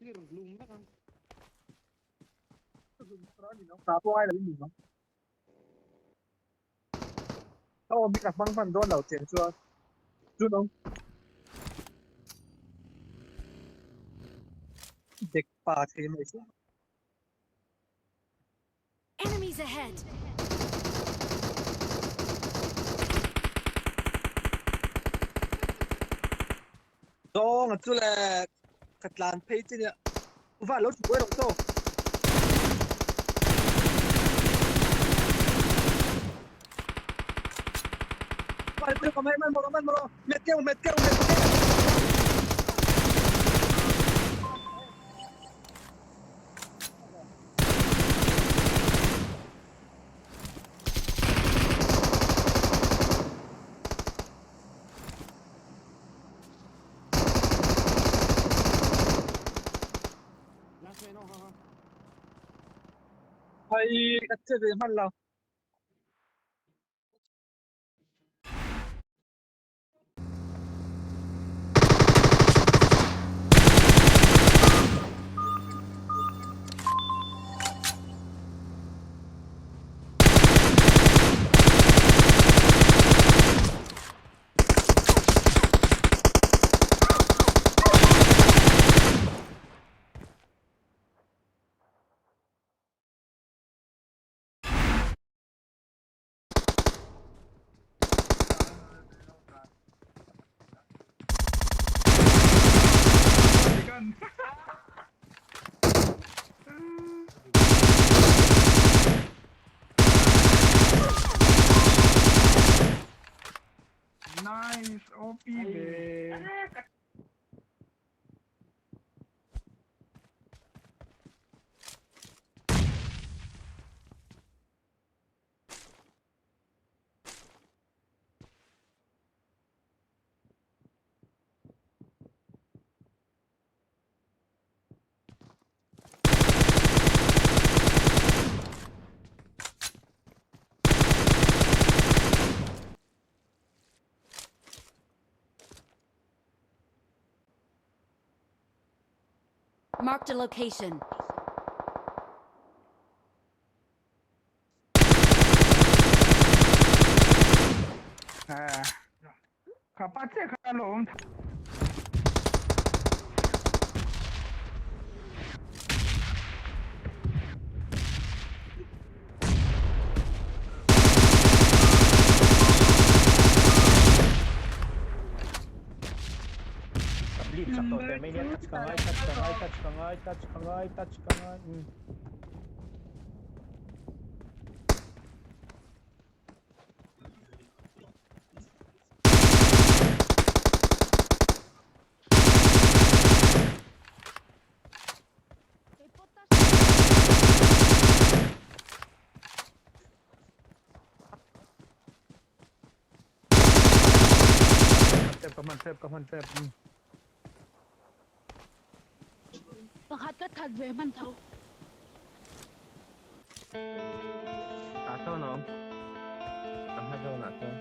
Clear lung vek ang. Ta pawh ngai lo in ni ang. Ka awm hi ka hmang hman dawn lo tiang chuan chunawm dek pa thei mai chu. Enemies ahead! Zawng a chu le ka tlan phei chi nia va lo chu rawh chaw. Vai pui ka mai mai moro mai moro met keu met keu met keu. Last man oh ha ha. Ai ka che ve hman lo. Nice OP ve. Marked a location. Kha pa che kha lawm. Ka bleed sak tawh teh mai nia touch ka ngai touch ka ngai touch ka ngai touch ka ngai touch ka ngai umm. Ka hman tep ka hman tep ka hman tep. Pakhat ka that ve hman tho. Tah sawn a awm. Ka hma zawnah chuan.